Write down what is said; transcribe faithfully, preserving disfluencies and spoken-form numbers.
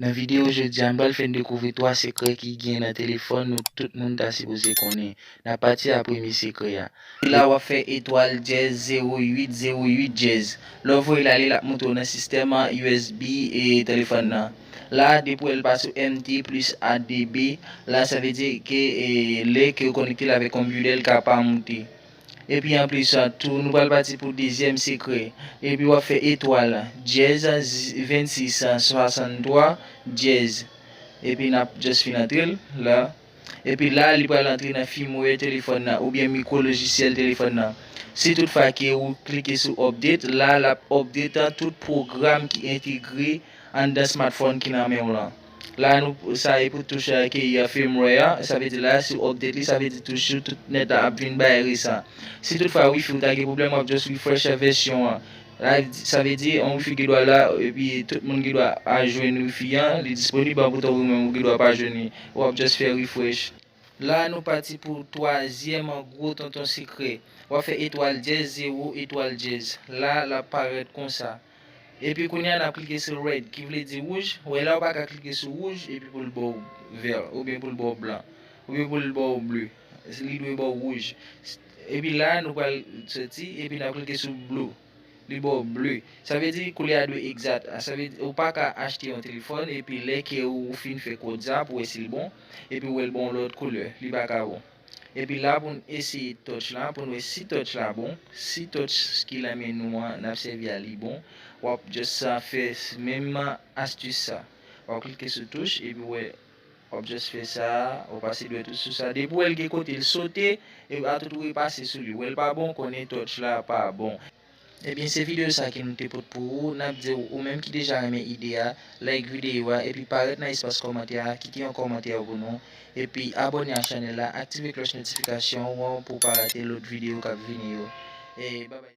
Nan videyo jodi a, m pral fè n dekouvri twa sekrè ki gen nan telefòn nou tout moun ta sipoze konnen. N ap pati a premye sekrè a. La w ap fè etwal dyèz zewo uit zewo uit dyèz. Lè w voye l ale, l ap montre w nan sistèm U S B e telefòn nan. La, depi w wè l pase M T plis A D B, la sa vle di ke e, lè ke w konekte l avèk konpitè, l ka pa moute. Epi anplis, tou, nou pral pati pou dezyèm sekrè. Epi w ap fè etwal dyèz vennsis swasanntwa dyèz. Epi n ap just fin antre l la. Epi la, li pral antre nan firmware telefòn nan oubyen mikwo lojisyèl telefòn nan. Si toutfwa ke ou klike sou update, la l ap update tout pwogram ki entegre anndan smartphone ki nan men w lan. La, nou, sa e pou touch a ke firmware a, sa vle di la, si w update li, sa vle di toujou tout nèt la ap vin bay resan. Si toutfwa wifi w ta gen pwoblèm, w ap just refresh vèsyon an. La, sa vle di, yon wifi gen dwa la, epi tout moun gen dwa a jwenn wifi an, li disponib, an poutan ou menm ou gen dwa pa jwenn li. W ap just fè refresh. La, nou pati pou twazyèm gwo tonton sekrè. W ap fè etwal dyèz zewo etwal dyèz. La, l ap parèt konsa. Epi kounye a, n ap klike sou red, ki vle di wouj. Wè la, ou pa ka klike sou wouj, epi pou l ba w vè, oubyen pou l ba w blan, oubyen pou l ba w ble. Li dwe ba w wouj. Epi la, nou pral soti, epi n ap klike sou blue. Li ba w ble. Sa vle di koulè a dwe egzat. Sa vle di ou pa ka achte yon telefòn, epi lè ke ou fin fè kòd sa pou wè si l bon, epi w wè l ba w lòt koulè, li pa ka bon. Epi la, pou n eseye touch la, pou n wè si touch la bon, si touch ki nan men nou an, n ap sèvi a li bon, w ap just fè menm astis sa. W ap klike sou touch, epi w wè, w ap just fè sa, w ap pase dwèt ou sou sa. Depi w wè l gen kote l sote, e a tout ou repase sou li. W wè l pa bon, konnen touch la pa bon. Ebyen, se videyo sa ke nou te pot pou ou. N ap di w, ou menm ki deja renmen ide a, like videyo a, epi parèt nan espas kòmantè a, kite yon kòmantè pou nou, epi abòne a chanèl la, aktive klòch notifikasyon ou an pou w pa rate lòt videyo k ap vini yo. E babay.